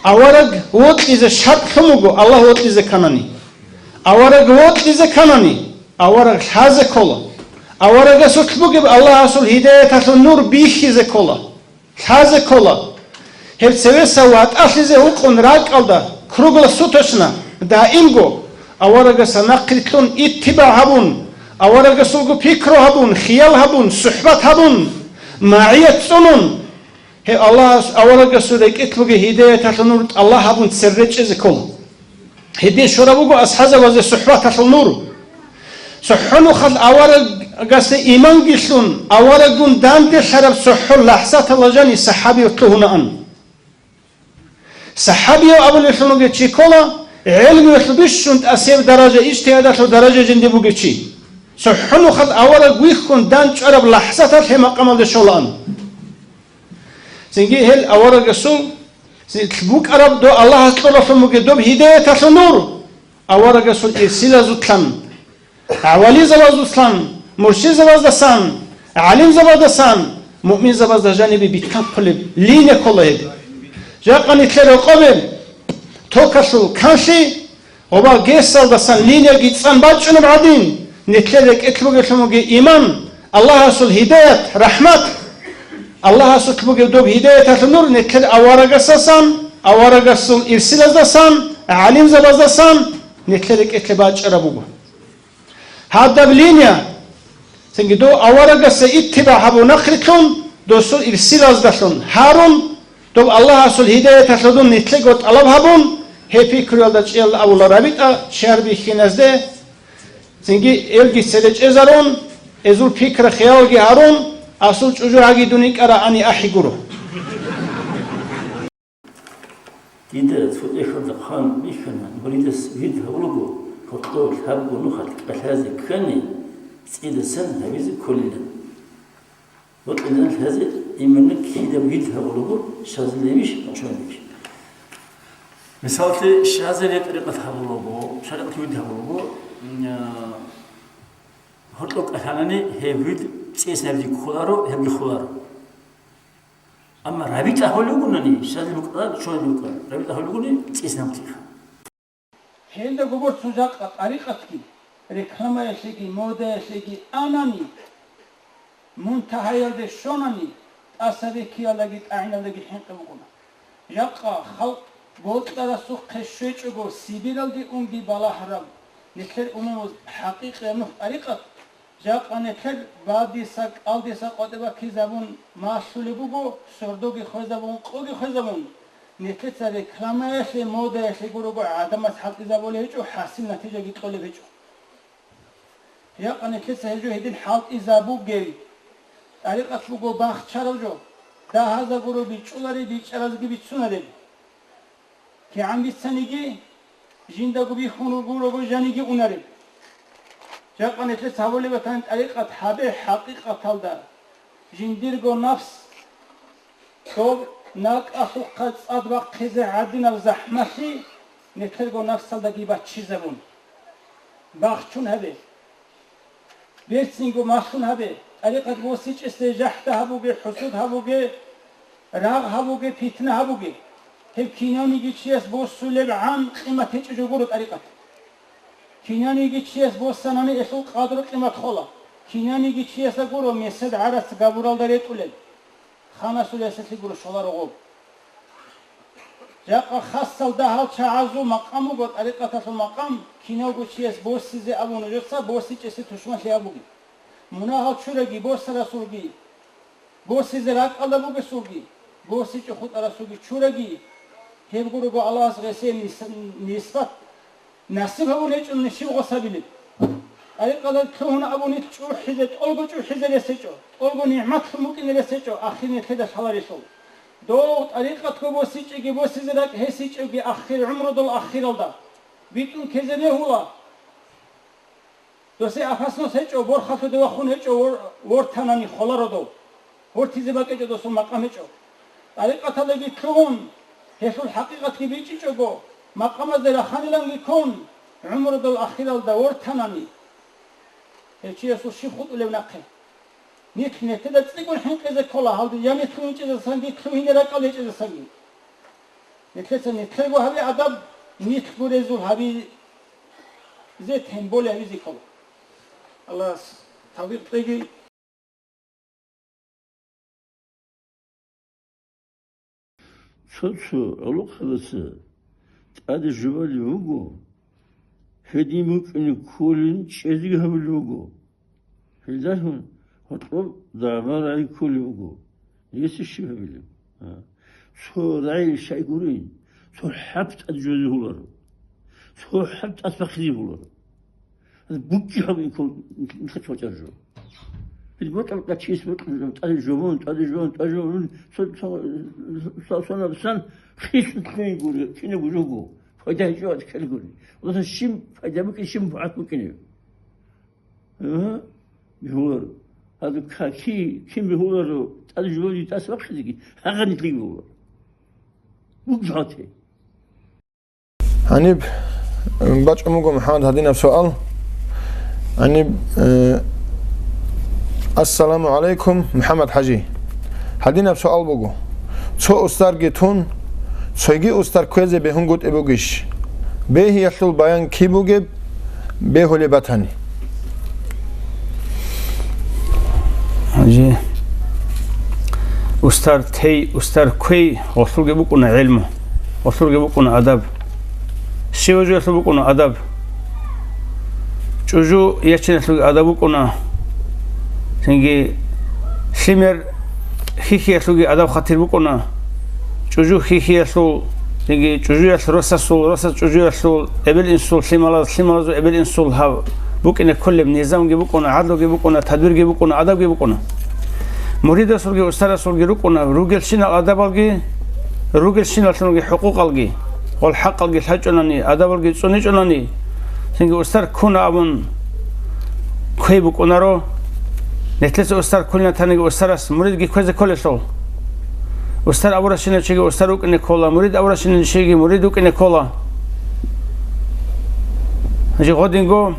Авараг вокьизе шартӀ лъун вуго, Аллагь вокьизе кканани. Авараг вокьизе кканани, авараг лъазе ккола. Аварагасулъ бугеб Аллагьасул гьидаяталъул нур бихьизе ккола, лъазе ккола. Гьеб цевеса ватӀалъизе гьукъун ракӀалда, круглосуточно, даимго, аварагасда нахърилълъун иттибагӀ гьабун, аварагасулго пикру гьабун, хиял гьабун, сухӀбат гьабун, магӀият цӀунун, Гьеб Аллагьас аварагасул рекӀелъ бугеб гьидаяталъул нур тӀалаб гьабун цере чӀезе ккола. Гьедин щвараб буго асхӀабзабазе сухӀбаталъул нур. ЦохӀо нухалъ аварагасе иманги лъун, авараггун данделъараб цохӀо лахӀзаталда жаниб сахӀабияв лъугьунаан. СахӀабияв абулевлъун вугев чи ккола, гӀелмуялъул бищун тӀасеб даража, ижтигьадалъул даража жинди бугев чи. ЦохӀо нухалъ авараг вихьун дандчӀвараб лахӀзаталъ гьеб макъамалде щолаан. Цинги гьел аварагасул букӀараб доб Аллагьас кьолалъун бугеб доб гьидаяталъул нур, аварагасул ирсилазулъан, гӀавализабазулъан, муршидзабаздасан, гӀалимзабаздасан, муъминзабазда жанибе битӀун кколеб линия ккола гьеб. Жакъа нилъер рокъобе токалъул канлъи, Гъоба гесалдасан линияги цӀан бачӀунеб гӀадин, нилъер рекӀелъ бугелъун бугеб иман, Аллагьасул гьидаят, рахӀмат. Аллагьасулъ бугеб доб гьидаяталъул нур нилъер аварагасдасан, аварагасул ирсилаздасан, гӀалимзабаздасан нилъер рекӀелъе бачӀараб буго. Гьадаб линия, цинги дов аварагасда иттибагӀ гьабун нахърилълъун, досул ирсилаздалъун гьарун, доб Аллагьасул гьидаяталъул дун нилъего тӀалаб гьабун, гьеб пикруялда чӀиялда абула рабитӀа чияр бихьиназде, цинги элги цере чӀезарун, эзул пикра-хиялги гьарун, асул чӀужугӀаги дун йикӀара ани ахӀи гуро. Дида цо тӀехьалда хъван бихьана, муридас вид гьавулаго, гьоркьов лъабго нухалъ кӀалъазе ккани, цӀидасан гьабизе кколилан. Бокьилан лъазе именно кидаб вид гьавулаго, щазилебищ, бачӀунебищ? Мисаллъи, щазилеб тӀарикъат гьавулаго, шаригӀат вид гьавулаго, м, а, гьоркьов кӀалъанани гьеб вид цӀидасан гьабизе кколаро, гьебги холаро. Амма рабитӀа гьавулев вугони, щазил букӀа, чуразе букӀа, рабитӀа гьавулев вугони, цӀидасан гьабизе ккола. Гьелдаго борцун жакъа тӀарикъатги, рекламаялъеги, модаялъеги анани, мунтагьаялде щванани, тӀаса бекиялдаги тӀагӀиналдаги хӀинкъи букӀуна. Жакъа халкъ бокьарасухъе щвечӀого Сибиралде унги балагьараб, нилъер умумуз хӀакъикъияб нух тӀарикъат, жакъа нилъер бадиса, кӀалдиса къватӀибе баккизабун малъулеб буго, сордоги хвезабун, къоги хвезабун, нилъеца рекламаялъе, модаялъе гурого гӀадамаз хӀалтӀизабулеб гьечӀо, хӀасил натижаги кьолеб гьечӀо. Жакъа нилъеца гьеб жо гьедин хӀалтӀизабугеб. ТӀарикъат буго бахчараб жо, дагьазда гуро бичӀчӀулареб, бичӀчӀаразги бицунареб. КигӀан бицаниги, жиндаго бихьун ругурого жаниги унареб. Жакъа нилъеца гьабулеб батани тӀарикъат гьабе, хӀакъикъаталда жиндирго напс доб накӀкӀалъухъа цӀад бахъизе гӀадинаб захӀмалъи нилъерго напсалдаги баччизабун, бахчун гьабе. Берцинго малъун гьабе, тӀарикъат босичӀесде жахӀда гьабуге, хӀусуд гьабуге, рагъ гьабуге, питна гьабуге. Гьеб кинавниги чияс босулебгӀан къимат гьечӀеб жо гуро тӀарикъат. Кинавниги чияс босанани, гьелъул къадру-къимат хола. Кинавниги чиясда гуро месед гӀарац габуралда ретӀулел. Ханасул ясалъе гуро щоларо гъоб. Жакъа хасал дагьал чагӀазул макъам буго, тӀарикъаталъул макъам, кинавго чияс босизе абун нужеца, босичӀесде тушманлъи гьабуге. Мунагьал чураги, босарасулги, босизе ракӀалда бугесулги, босичӀого хутӀарасулги чураги, гьеб гурого Аллагьас гъесие нис-, нисбат насиб гьабун гьечӀо нилъ гъосабилеб. ТӀарикъаталда лъугьун абун нилъ чӀухӀизе, тӀолго чӀухӀизе рес гьечӀо, тӀолго нигӀматлъун букӀине рес гьечӀо, ахир нилъеда лъаларелъул. Дов тӀарикъатго босичӀеги, босизе ракӀ гьесичӀевги ахир гӀумрудул ахиралда битӀун ккезе бегьула. Досе опасность гьечӀо, борхалъуде вахун гьечӀо, вор-, вортанани холаро дов. Вортизе бакӀичӀо, досул макъам гьечӀо. ТӀарикъаталдаги лъугьун, гьелъул хӀакъикъатги бичӀчӀичӀого, макъамазде раханиланги ккун, гӀумрудул ахиралда вортанани, гьев чиясул щиб хутӀулеб нахъе? Нилъ нилъеда цӀикӀкӀун хӀинкъизе ккола, гьалде я нилъ лъугьинчӀезасан, нилъ лъугьине ракӀал гьечӀезасанги. Нилъеца нилъего гьабе адаб, нилъго резул гьабизе, тем более гьабизе ккола. Аллагьас тавфикъ кьеги. Цо-цо гӀолохъабаца тӀаде жубалеб буго, гьедин букӀине кколин чӀезеги гьабулеб буго. Гьелдалъун гьоркьоб дагӀба-рагӀи кколеб буго. Гьесие щиб гьабилеб? Цо рагӀи щай гурин, цо хӀаб тӀад жозе гьуларо, цо хӀаб тӀад бахъизе гьуларо. БукӀи гьаб инкул нилъеца вачӀар жо. Ил бокьаркьа чияс бокьаркьа тӀаде жобун, тӀаде жобун, тӀаде жобун, цо, цо, цо, цо набсан хисун лъугьин гури, кинаб гужого, пайда гьечӀо ад ккел гури. Васан щиб пайда букӀин, щиб бухӀат букӀинеб? Гьа? Бегьуларо. Гьадаб ка-, ки-, кин бегьуларо, тӀаде жобун тӀас вахъизеги, гьагъа нилъеги бегьуларо. БукӀи гьате. Гьаниб, м, бачӀун буго МухӀаммад гьадинаб суал. Гьаниб, э, Ассаламу гӀалайкум, МухӀаммад-хӀажи. Гьадинаб суал буго. Цо устарги тун, цоги устар кквезе бегьунгутӀи бугищ? Бегьиялъул баян киб бугеб, бегьулеб батани. Гьанже устар тей, устар кквей, гъолъулги букӀуна гӀелму, гъолъулги букӀуна адаб. Щиважуялъул букӀуна адаб. ЧӀужу ячиналъулги адаб букӀуна. Цинги лъимер хьихьиялъулги адаб-хатир букӀуна. ЧӀужу хьихьиялъул, цинги чӀужуялъ росасул, росас чӀужуялъул, эбел-инсул, лъималаз, лъималазул эбел-инсул гьаб букӀине кколеб низамги букӀуна, гӀадлуги букӀуна, тадбирги букӀуна, адабги букӀуна. Муридасулги устарасулги рукӀуна ругелщинал адабалги, ругелщиналлъунги хӀукъукъалги, гъол хӀакъалги лъачӀунани, адабалги цӀуничӀунани, цинги устар ккуна абун кквей букӀунаро. Нилъеца устар кколин таниги устарас муридги кквезе кколелъул. Устар абуращинав чиги устар вукӀине ккола, мурид абуращинав чиги мурид вукӀине ккола. Жи гъодинго,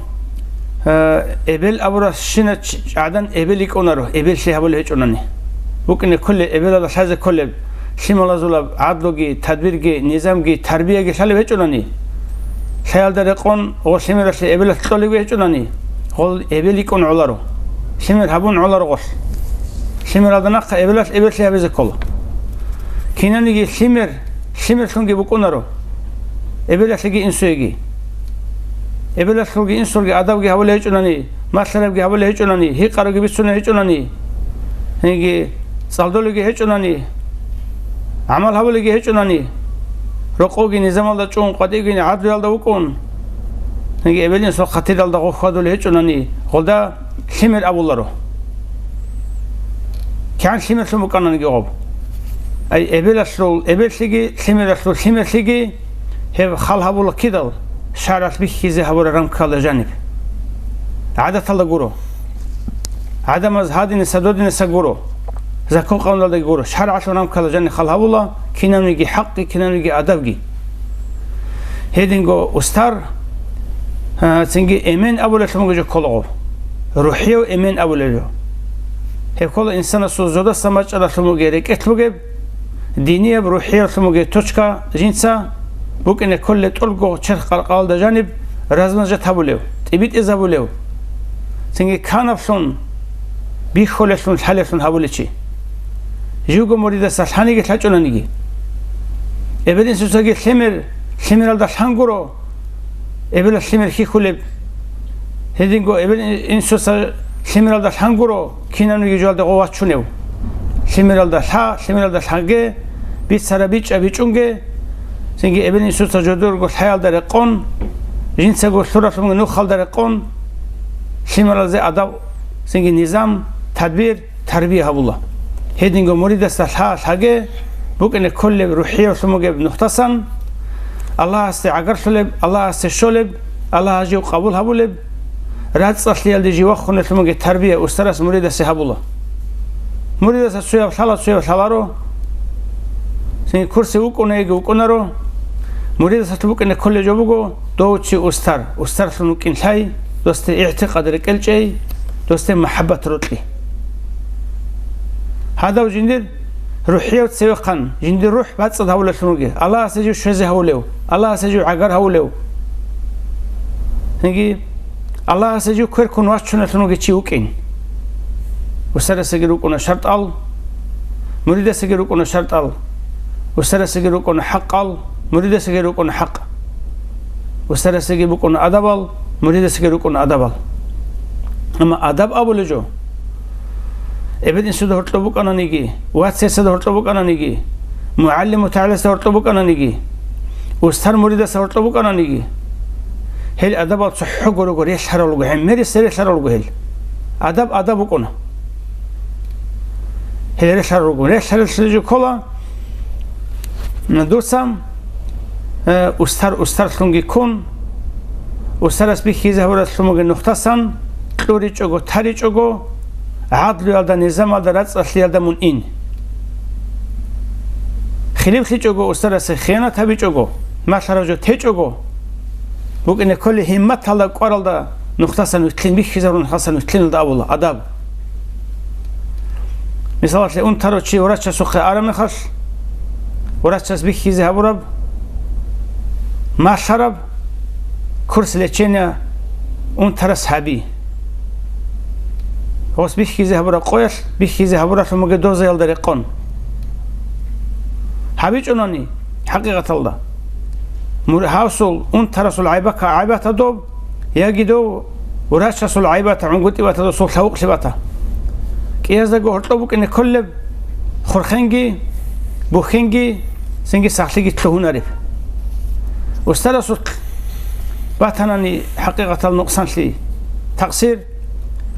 э, эбел абуращинав ч-, гӀадан эбел йикӀунаро, эбел лъи гьабулеб гьечӀунани. БукӀине кколеб, эбелалда лъазе кколеб, лъималазулаб гӀадлуги, тадбирги, низамги, тарбияги лъалеб гьечӀунани. Лъаялда рекъон гъо лъимералъе эбелалъ кьолебги гьечӀунани, гъол эбел йикӀун гӀоларо. Лъимер гьабун гӀоларо гъолъ. Лъимералда нахъа эбелалъ эбел лъи гьабизе ккола. Кинавниги лъимер, лъимерлъунги букӀунаро. Эбелалъеги инсуеги. Эбелалъулги инсулги адабги гьабулей гьечӀунани, малъарабги гьабулей гьечӀунани, гьикъарабги бицуней гьечӀунани, гьенги цӀалдолеги гьечӀунани, гӀамал гьабулеги гьечӀунани, рокъовги низамалда чӀун, къватӀивги гӀадлуялда вукӀун, гьенги эбел-инсул хатиралда гъов хьвадулей гьечӀунани, гъолда лъимер абуларо. КигӀан лъимерлъун букӀананиги гъоб. Ай, эбелалъул эбеллъиги, лъимералъул лъимерлъиги гьеб хал гьабула кидал, шаргӀалъ бихьизе гьабураб рамкалда жаниб. ГӀадаталда гуро. ГӀадамаз гьадинаса додинаса гуро. Закон-къануналдаги гуро. ШаргӀалъул рамкалда жаниб хал гьабула кинавниги хӀакъги, кинавниги адабги. Гьединго устар, а, цинги эмен абулелъун буго жо кколаго. РухӀияв эмен абулел жо. Гьеб ккола инсанасул зодасан бачӀаралъун бугеб рекӀелъ бугеб, динияб рухӀиялъун бугеб точка жинца букӀине кколеб тӀолго черх къаркъалалда жаниб размножать гьабулев, тӀибитӀизабулев, цинги канаблъун, бихьулелъун, лъалелъун гьабулев чи. Живго муридасда лъаниги лъачӀунаниги. Эбел-инсуцаги лъимер, лъимералда лъан гуро, эбелалъ лъимер хьихьулеб. Гьединго эбел-инсуца лъимералда лъан гуро, кинавниги жоялде гъов вачунев. Лъимералда лъа, лъимералда лъанге, бицара бичӀа бичӀунге, цинги эбел-инсуца жодорго лъаялда рекъон, жинцаго лъуралъунги нухалда рекъон, лъимералзе адаб, цинги низам, тадбир, тарбия гьабула. Гьединго муридасда лъа лъаге букӀине кколеб рухӀиявлъун бугеб нухдасан, Аллагьасде гӀагарлъулеб, Аллагьасде щолеб, Аллагьас жив къабул гьабулеб, рацӀцӀалъиялде жив вахунелъун бугеб тарбия устарас муридасе гьабула. Муридасда цояб лъала, цояб лъаларо, цинги курсе вукӀунаеги вукӀунаро, муридасалъ букӀине кколеб жо буго, дов чи устар, устарлъун вукӀин лъай, досде игӀтикъад рекӀелчӀей, досде махӀаббат рокьи. Гьадав жиндир рухӀияв цевехъан, жиндир рухӀ бацӀцӀад гьавулелъун вугев, Аллагьасе жив щвезе гьавулев, Аллагьасе жив гӀагар гьавулев. Цинги Аллагьасе жив кверкун вачуналъун вугев чи вукӀин. Устарасеги рукӀуна шартӀал, муридасеги рукӀуна шартӀал, устарасеги рукӀуна хӀакъал, муридасеги рукӀуна хӀакъ. Устарасеги букӀуна адабал, муридасеги рукӀуна адабал. Амма адаб абулеб жо, Эбел-инсуда гьоркьоб букӀананиги, вац-яцаца гьоркьоб букӀананиги, мугӀалим-мутагӀиласда гьоркьоб букӀананиги, устар-муридасда гьоркьоб букӀананиги, гьел адабал цохӀого руго релълъарал руго, гӀемерисел релълъарал руго гьел. Адаб адаб букӀуна. Гьел релълъарал руго. Релълъаралъе жо ккола, дуца, э, устар устарлъунги ккун, устарас бихьизе гьабуралъун бугеб нухтасан, кьуричӀого, таричӀого, гӀадлуялда, низамалда, рацӀцӀалъиялда мун ин. ХилиплъичӀого, устарасе хиянат гьабичӀого, малъарав жо течӀого, букӀине кколеб гьимматалда кӀваралда нухтасан вилълъин, бихьизарун нухтасан вилълъиналда абула адаб. Мисалалъе, унтарав чи врачасухъе араб мехалъ, врачас бихьизе гьабураб, малъараб, курс лечения унтарас гьаби. Гъос бихьизе гьабураб къоялъ, бихьизе гьабуралъун бугеб дозаялда рекъон. ГьабичӀунани, хӀакъикъаталда. Мур-, гьасул, унтарасул гӀайбака-, гӀайбата доб, яги дов врачасул гӀайбата, гӀунгутӀи бата, досул лъавукълъи бата. КӀияздаго гьоркьоб букӀине кколеб, хурхенги, бухьенги, цинги сахлъиги лъугьунареб. Устарасул батанани хӀакъикъатал нукъсанлъи, такъсир,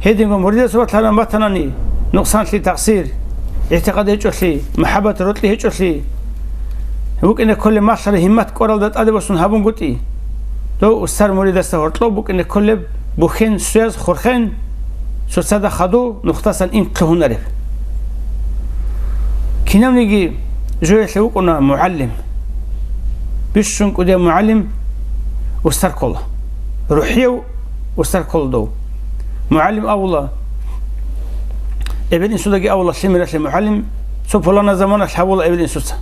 гьединго муридасул батанани нукъсанлъи, такъсир, игӀтикъад гьечӀолъи, мухӀаббат, рокьи гьечӀолъи, букӀине кколеб малъараб гьиммат кӀваралда тӀаде босун гьабунгутӀи, дов устар-муридасда гьоркьоб букӀине кколеб бухьен, связь, хурхен, цоцазда хадув нухтасан ин лъугьунареб. Кинавниги жоялъе вукӀуна мугӀалим. Бищун кӀудияв мугӀалим устар ккола. РухӀияв устар ккола дов. МугӀалим абула, эбел-инсудаги абула, лъимералъе мугӀалим, цо пулана заманалъ гьабула эбел-инсуца.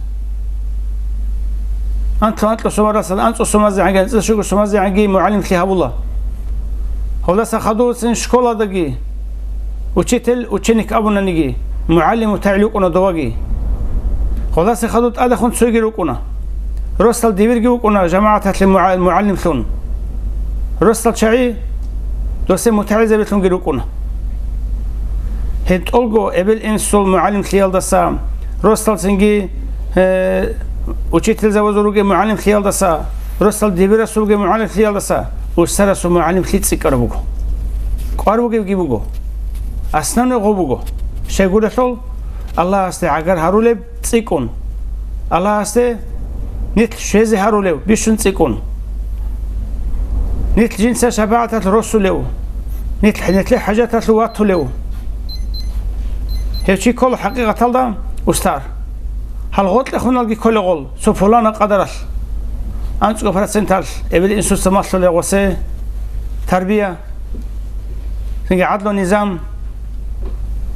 Анлъ-анкьа сумарасда анцӀго сумазе гӀанги, анцӀила щуго сумазе гӀанги мугӀалимлъи гьабула. Гьелдаса хадувцин школадаги, учитель, ученик абунаниги, мугӀалим-мутагӀил вукӀуна доваги. Гьелдаса хадув тӀадехун цоги рукӀуна. Росдал дибирги вукӀуна жамагӀаталъе мугӀа-, мугӀалимлъун. Росдал чагӀи досе мутагӀилзабилъунги рукӀуна. ГьитӀолго эбел-инсул мугӀалимлъиялдаса, росдал цинги, э, учительзабазул ругел мугӀалимлъиялдаса, росдал дибирасул ругел мугӀалимлъиялдаса устарасул мугӀалимлъи цӀикӀкӀараб буго. КӀвар бугебги буго. Основной гъо буго. Щайгурелъул Аллагьасде гӀагар гьарулеб цӀикӀкӀун. Аллагьасде нилъ щвезе гьарулев бищун цӀикӀкӀун. Нилъ жинца шапагӀаталъ росулев. Нилъ, нилъер хӀажаталъув ватулев. Гьев чи ккола хӀакъикъаталда устар. Гьал гъоркьехуналги кколегъул, цо пулана къадаралъ, анцӀго проценталъ эбел-инсуца малъулев гъосе тарбия, цинги гӀадлу низам,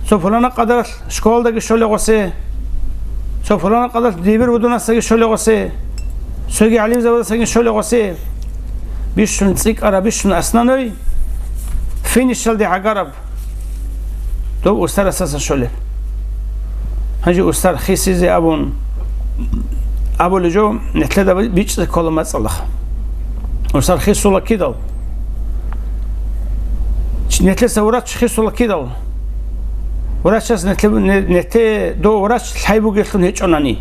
цо пулана къадаралъ школалдаги щолев гъосе, цо пулана къадаралъ дибир будунасдаги щолев гъосе, цоги гӀалимзабаздасаги щолев гъосе, бищун цӀикӀкӀараб, бищун основной, финишалде гӀагараб, дов устарасдасан щолеб. Гьанже устар хисизе абун, абулеб жо, нилъеда бичӀчӀизе ккола мацӀалда. Устар хисула кидал? Чи-, нилъеца врач хисула кидал? Врачас нилъе-, не-, нилъее дов врач лъай бугеллъун гьечӀонани,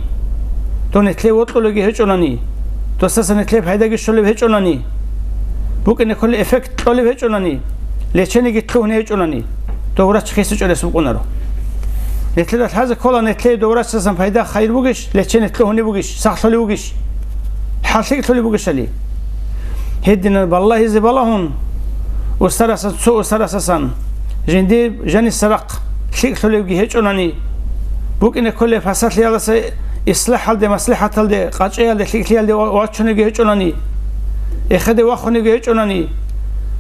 дов нилъее вокьулевги гьечӀонани, досдаса нилъее пайдаги щолеб гьечӀонани, букӀине кколеб эффект кьолеб гьечӀонани, лечениеги лъугьунеб гьечӀонани, дов врач хисичӀого рес букӀунаро. Нилъеда лъазе ккола, нилъее дов врачасдасан пайда, хайир бугищ, лечение лъугьунеб бугищ, сахлъулеб бугищ, хӀаллъи лъулеб бугищали. Гьединан балагьизе балагьун, устарасдасан, цо устарасдасан жиндир жаниса рахъ лъикӀлъулевги гьечӀонани, букӀине кколеб фасадлъиялдаса ислахӀалде, маслихӀаталде, къачӀаялде, лъикӀлъиялде ва-, вачунеги гьечӀонани, эхеде вахунеги гьечӀонани,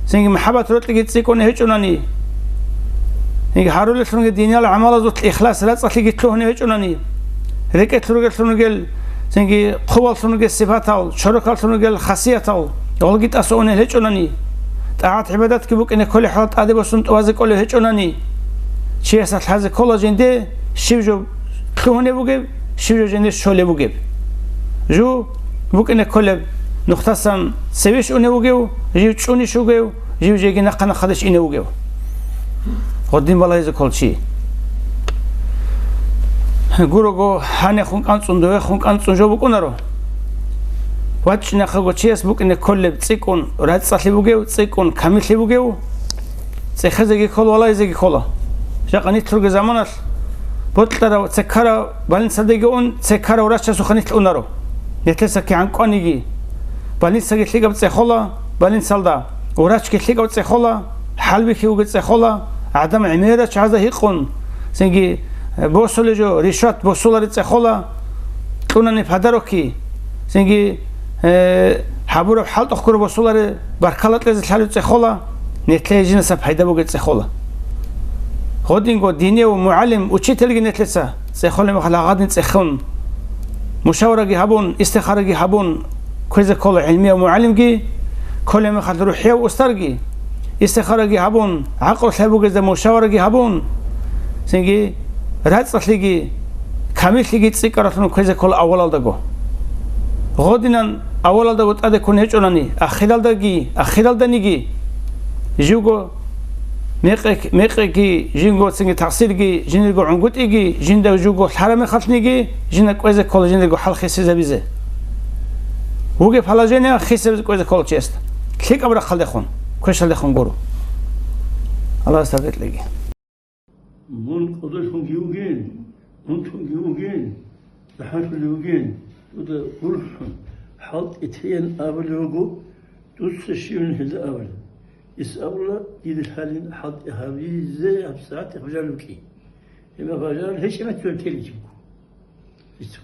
цинги мухӀаббат-рокьиги цӀикӀкӀуне гьечӀонани, цинги гьарулеллъунги диниял гӀамалазулъ ихлас, рацӀцӀалъиги лъугьуне гьечӀонани, рекӀелъ ругеллъун ругел, цинги хъубаллъун ругел сипатал, чорокаллъун ругел хасиятал гъолги тӀаса унел гьечӀонани, тӀагӀат-гӀибадатги букӀине кколеб хӀалалъ тӀаде босун тӀубазе кӀолев гьечӀонани, чиясда лъазе ккола жинде щиб жо лъугьунеб бугеб, щиб жо жинде щолеб бугеб. Жив букӀине кколеб нухтасан цевеш унев вугев, жив чӀунищ вугев, жив жеги нахъа-нахъадеш инев вугев. Гъодин балагьизе ккол чи. Гурого, гьанехун кӀанцӀун, довехун кӀанцӀун жо букӀунаро. ВачӀинахъего чияс букӀине кколеб цӀикӀкӀун рацӀцӀалъи бугев, цӀикӀкӀун камиллъи бугев, цӀехезеги ккола, валайзеги ккола. Жакъа нилъерги заманалъ бокьарав, цекарав больницадаги ун, цекарав врачасухъа нилъ унаро. Нилъеца кигӀан кӀваниги, больницаги лъикӀаб цӀехола, больницалда врачги лъикӀав цӀехола, хӀалбихьи вугев цӀехола, гӀадан гӀемерал чагӀазда гьикъун, цинги, э, босулеб жо, ришват босулареб цӀехола, кьунани подарокги, цинги, э, гьабураб хӀалтӀухъ гуро босулареб, баркала кьезе лъалеб цӀехола, нилъее жинаса пайда бугеб цӀехола. Гьодинго динияв мугӀалим, учительги нилъеца цӀехолеб мехалъ гьагъадин цӀехун, мушавараги гьабун, истихараги гьабун, кквезе ккола гӀилмияв мугӀалимги, кколеб мехалъ рухӀияв устарги, истихараги гьабун, гӀакълу лъай бугезда мушавараги гьабун, цинги рацӀцӀалъиги, камиллъиги цӀикӀкӀаралъун кквезе ккола авалалдаго. Гъодинан авалалдаго тӀаде ккун гьечӀолани, ахиралдаги, ахиралданиги, живго мекъи-, мекъиги, жинго цинги такъсирги, жиндирго гӀунгутӀиги, жинда жуго лъараб мехалъниги, жинда кӀвезе ккола жиндирго хӀал хисизабизе. Вугеб положение хисизабизе кӀвезе ккола чиясда. ЛъикӀаб рахъалдехун, квешалдехун гуро. Аллагьас тавфикъ кьеги. Мун кӀодолъунги вугин, мун тунги вугин, захӀмалъулев вугин, дуда гурхӀун, хӀалтӀи тейин абулев вуго, дуца щивин гьелда абулеб. Ис абула, дида лъалин хӀалтӀи гьабизе гьабсагӀат бажарулъи. Гьеб бажарал гьечӀеб мехалъ теличӀого. Ис